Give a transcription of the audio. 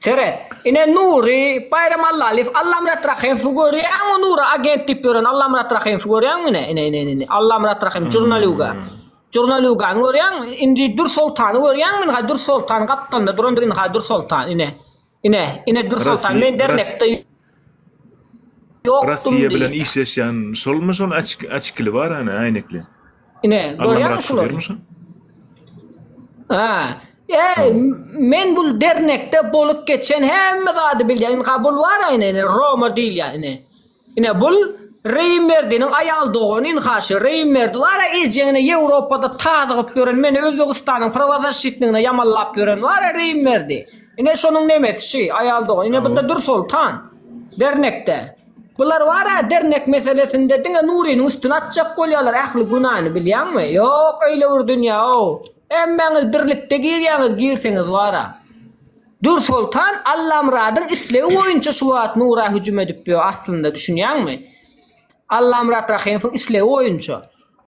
Seret, ine Nury, Baýram Allalyýew, Allamyrat Rahymowy görýäňmi Nura agent diýip ýören Allamyrat Rahymowy görýäňmi ine, ine, ine, ine, Allamyrat Rahymow žurnalýuga. Žurnalýugany görýäňmi? Indi Dürsoltany görýäňmi ynha Dürsoltan gapdalynda durandyr ynha Dürsoltan ine. Ine, ine Dürsoltan men dernekde ýokdum Rossiýa bilen diýýär. işleşýän şolmy şol açkili bar ana äýnekli. Ine, görýäňmi Allamyrat şulary? Kybirmi şo? Ha. E, men bul dernekde bolup geçen hemme zady bilýän. Ynha bul bar ine, ine Roma diýilýär ine. Ine bul Reýimberdiniň aýal dogany ynha şu Reýimberdi bar-a ejeňine Ýewropada tazygyp ýören meni Özbegistanyň prawazaşşitnigine ýamallap ýören bar-a Reýimberdi. Ine şonuň nemesi şi, aýal dogany. Ine bu-da Dürsoltan. Dernekde. Bular bar-a dernek meselesinde diňe Nurynyň üstüne atjak bolýarlar ähli günäni bilýäňmi? Ýok öýle bir dünýä-ow. Hemmäňiz birlikde girýäňiz girseňiz bar-a. Dürsoltan Allamyradyň islegi boýunça şu wagt Nura hüjüm edip ýör aslynda düşünýäňmi? Allamyrat Rahymowyň islegi boýunça.